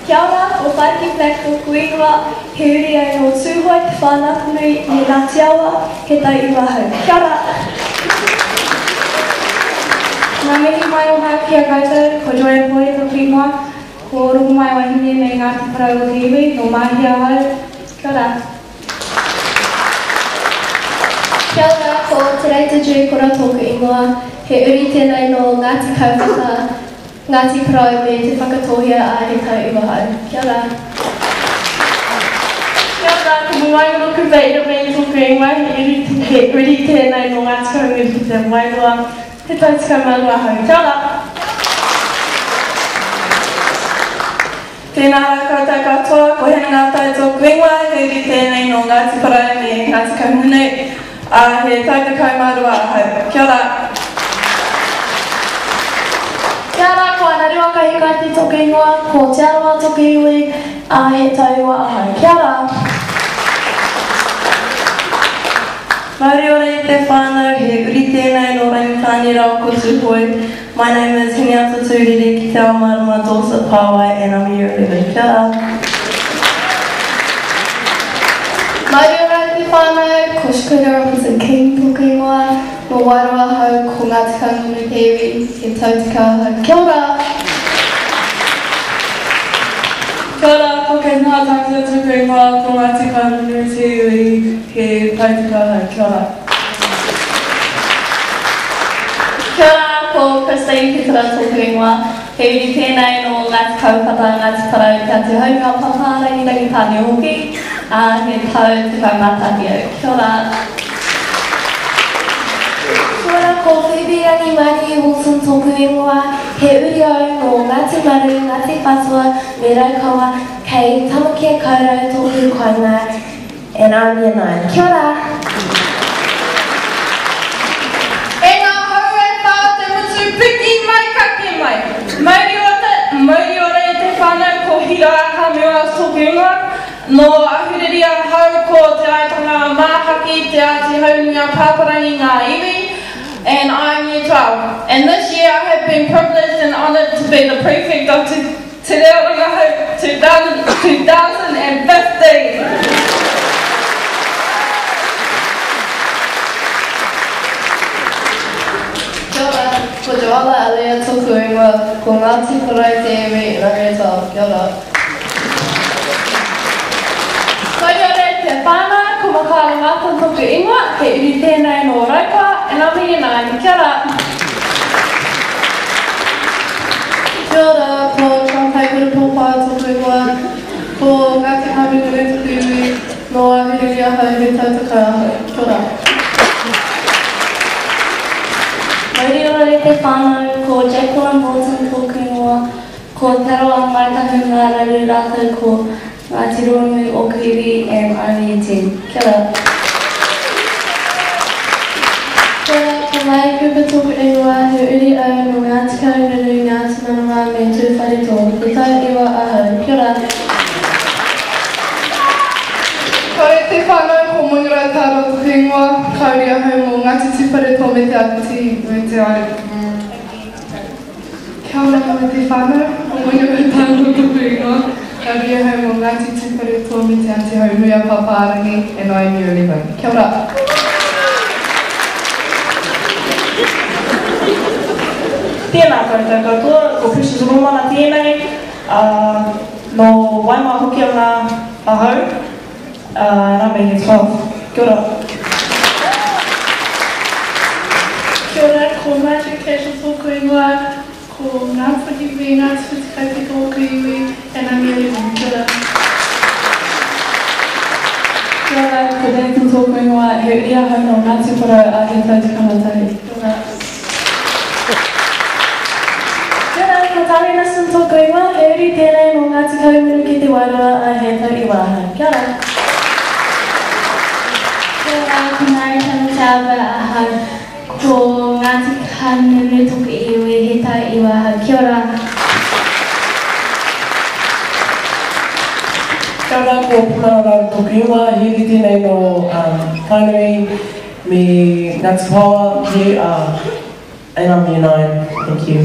Kia ora, ko Whaiki Black tōku ingoa, he uri au nō Tūhoe, Te Whānau-a-Apanui me Ngāti Awa, he tau iwa ahau. Kia ora! Ngā mihi maioha ki a koutou, ko Joanne Pohe tōku ingoa, ko Rongomaiwahine me Ngāti Porou o te iwi, nō Māhia ahau. Kia ora! Kia ora, ko Te Reita Juikora tōku ingoa, he uri tēnei nō Ngāti Kauwhata, Ngāti Porou me Te Whakatōhea a He Tau Iwahau. Kia ora. Kia ora, ko Moaingoro Kupe Iramei tōku ingoa, he uri, he uri tēnei nō Ngāti Kahungunu ki Te Wairoa, he tau 12 ahau. Kia ora. Tēnā rā koutou katoa, ko Hena Ngātai tōku ingoa, he uri tēnei nō Ngāti Porou me Ngāti Kahungunu, ā, he tau 12 ahau. Kia ora! Kia ora, ko Anaru Akahikaiti tōku ingoa, ko Te Arawa tōku iwi, ā, he tau iwa ahau. Kia ora! Mauri ora e te whānau, he uri tēnei nō Rangitāne rāua ko Tūhoe. My name is Hineata Tūrere ki Te Ao Mārama Dorset Pāwai and I'm year 11. Kia ora. Mauri ora e te whānau, ko Shakuna Robinson King tōku ingoa, nō Wairoa ahau, ko Ngāti Kahungunu te iwi, he tau tekau ahau. Kia ora! Kia ora, ko Kate Mahatangira tōku ingoa, ko Ngāti Kahungunu te iwi, he tau tekau ahau. Kia ora. Kia ora, ko Christine Petera tōku ingoa. He uri tēnei nō Ngāti Kauwhata, Ngāti Porou, Te Āti Haunga, Papārangi, Rangitāne hoki, ā, he tau 11 au. Kia ora. Kia ora, ko Phoebe Rangimarie Wilson tōku ingoa. He uri au nō Ngāti Maru, Ngāti Whātua me Raukawa, kei Tamaki-a-Kaurau tōku kāinga. And I'm year 9. Kia ora! E ngā hau e whā o te motu, piki mai, kake mai! Mauri ora, mauri ora e te whānau, ko Hira Hamua tōku ingoa. Nō Ahuriri ahau, ko Te Aitanga a Māhaki, Te Āti Haunui-a-Pāpārangi ngā iwi, and I'm year 12. And this year I have been privileged and honoured to be the prefect of Te Te Reo Rangahau 2015. Kia ora, ko Joala Alea toku ingoa, ko Ngāti Porou te iwi, Rangitāo, kia ora. Mauri ora e te whānau, ko Makaira Martin toku ingoa, he uri tēnei nō Raukawa, and I'm a year 9, kia ora. Kia ora, ko John Taipera Pōpae tōku ingoa, ko Ngāti Kahungunu taku iwi, nō Ahuriri ahau, he tau tekau ahau. Kia ora. Mauri ora e te whānau, ko Jacqueline Broughton tōku ingoa, ko Te Arawa Ngāi Tahu Ngā Raru rātou ko Ngāti Ruanui ōku iwi and I'm year 10. Kia ora. Kia ora, ko Maia Cooper tōku ingoa, he uri au nō Ngāti Kahungunu, Ngāti Manawa me Tūwharetoa, he tau iwa ahau. Kia ora. Kia ora e te whānau, ko Monirau Tāroa tōku ingoa, ka uri ahau mō Ngāti Tūwharetoa me Te Āpiti me Te Kia ora e te whānau, ko Moenga Tāroa tōku ingoa, ka uri ahau mō Ngāti Tūwharetoa me Te Āti Haunui-a-Pāpārangi and I am year 11. Kia ora! Tēnā koutou katoa, ko Precious Romana tēnei, ā, nō Waimā Hokianga ahau, ā, and I'm a year 12. Kia ora. Kia ora, ko Marjorie Cashel tōku ingoa, ko Ngāpuhi me Ngāti Whitikaipi tōku iwi, and I'm year 11. Kia ora. Kia ora, ko Nathan tōku ingoa, he uri ahau nō Ngāti Porou, ā, he tau 11. Kia ora. Kia ora, ko Tari Nissan tōku ingoa, he uri tēnei nō Ngāti Kahungunu ki Te Wairoa, ā, he tau iwa ahau. Kia ora. Kia ora, ko Mary Tamateawa ahau, ko Ngāti Kahungunu tōku iwi, he tau iwa ahau. Kia ora. Kia ora, ko Pumara Rau tōku ingoa, he uri tēnei nō Tainui me Ngāti Paoa, he, and I'm year 9, thank you.